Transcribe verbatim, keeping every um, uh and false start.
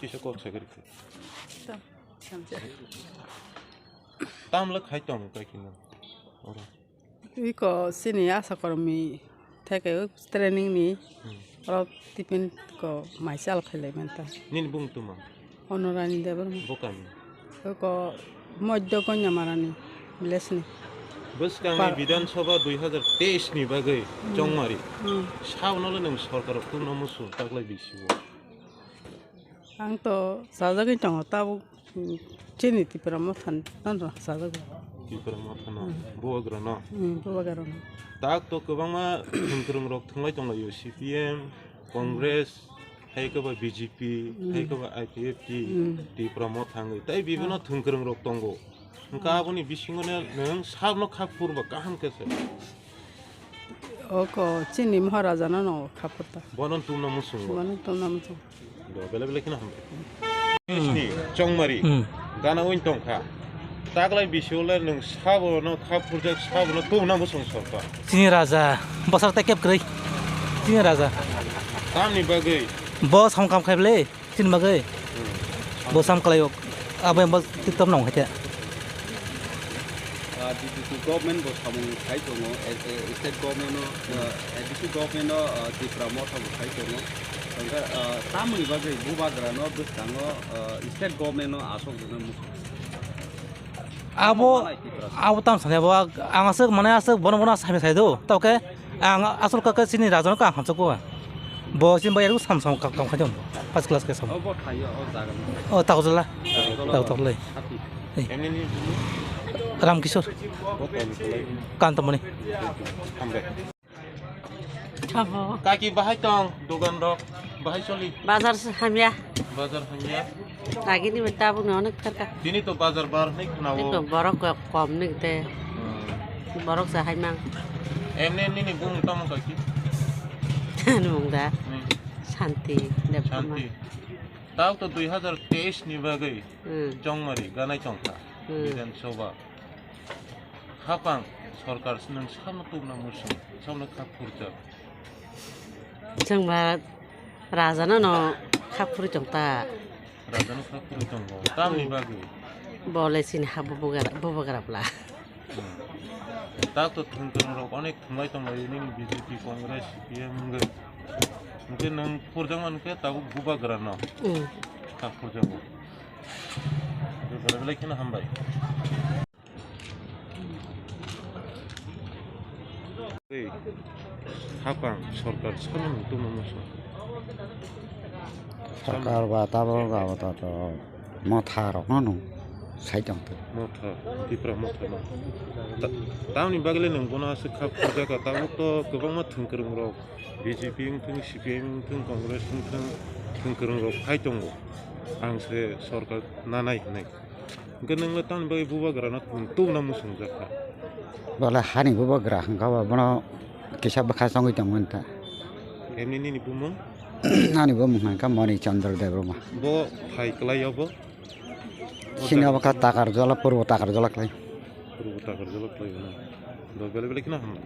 Kisa kok sai kari. Tam, tam, tam. Tam le khai tong kai kino. Oro. Iko sini asa kormi theke training ni. Hmm. Oro tiffin ko mai chal khailai manta. Nini bung tuma? Honorani Debbarma. Bokani? Iko Modhya Konyamarani village ni. Bwskangni Par- Bidhan Sabha dui hazar teis ni bagwi Hmm. Chongmari. Hmm. Sabono le nwng sorkar o tubuna muchung taklai bisi o. Ang to sajagwi tongo, tabuk, mm, chini Tipra Motha no sajagwi. Tipra Motha no, Hmm. Bubagra no. Hmm, Bubagra no. Tak to kwbangma thwngkwrwng rok thwnglai tonglaio, C P M, Congress, hai khe ba B J P, Hmm. hai khe ba I P F T, Hmm. Tipra Motha wngwi. Tai bibino Hmm. thwngkwrwng rok tongo. Hwnkhe aboni bisingo nwng sabno kha phurba kaham khe se. Oko chini Maharaja no no kha phurta. Bono tumna muchungo. Bono tumna muchung. Do bele bele kheno hambai. Hmm. Chongmari. Hmm. Gana wng tongkha. Taklai bisio le nwng sabono kha phurjak sabono tumna muchung sorkar. Chini raja bosor te kep kwrwi. Chini raja. Tamni bagwi. Bo samkam khai bwle. Chini bagwi Hmm. Bo sam kalaio, abo yang bo tiktok nong hai te. Ah, D P P government bo samung khai tongo, eh, eh, state government no, ah, A D C government no, ah, Tipra Motha bo khai tongo. Hwnkhe, ah, tamoni bagwi Bubagra no bwskango, ah, state government no aswk rwna muchung. Abo, abo tamo sanai bo, ang aswk mane aswk bono bono samya sai do, tamo khe ang aswk kha khe chini raja no kha ang hamsok bo. Bo chini bai sam sam kam kam khaijak first class khe sam. Obo thai o jaga no. O Takojola. Takojola. Takojola. Happy. Ei. Emni ni bumu? Ram Kishore. Bo kani kolai. Kantamoni. Hambai. Abo. Kaki bahai tong dogan rok, bahai choli. Bazar se hamya. Bazar hamya. Lagi ni tabuk no onek tarka. Tini to bazar bar ni khna o. Eko borok ko-, kom ni te. Hmm. Borok sa hai mang. Emne nini bung tamo kaki. Nung da. Hmm. Santi Debbarma. Santi. Tau to dui hazar teis ni bagwi Hmm. Chongmari ganai tongkha. Hmm. Bidhan Sabha. Hapang sorkar nwng samno tubuna muchung, samno kha phurjak. Chwng ba raja no no kha phuri tong ta. Raja no kha phuri tongo. Tamni bagwi? Bo le chini ha bubagra, bubagra bla. Hmm. Tak to thwngkwrwng rok onek thwnglai tonglai nini B J P, Congress, C P M wngwi. Hwnkhe nwng phurjak mankhe tabuk bubagra no. Hmm. Kha phurjago. Belai belai kheno hambai. Ei, hapang sorkar sano nung tongma muchung. Sorkar ba tabok ba ta to motha rok no nung sai tong te. Motha, Tipra motha no. Ta-, tamni bagwi le nung bono aswk kha phurjak ka, tabuk to kwbangma thwngkwrwng rok, B J P wngthung, C P M wngthung, Congress wngthung, thwngkwrwng rok phai tongo. Ang se sorkar nanai hinwi. Hwnkhe nwng le tamni bagwi bubagra no tubuna muchungjak kha? Bole hani bubagra hwnkha ba bono kisa bwkha chongwi tongmani ta. Emni nini bumung? Ani bumung hwnkha Manik Chandra Debbarma. Bo phai kwlai obo? Sini obo kha Takarjala, purbo Takarjala kwlai. Purbo Takarjala kwlai no. Do bele bele kheno hambai.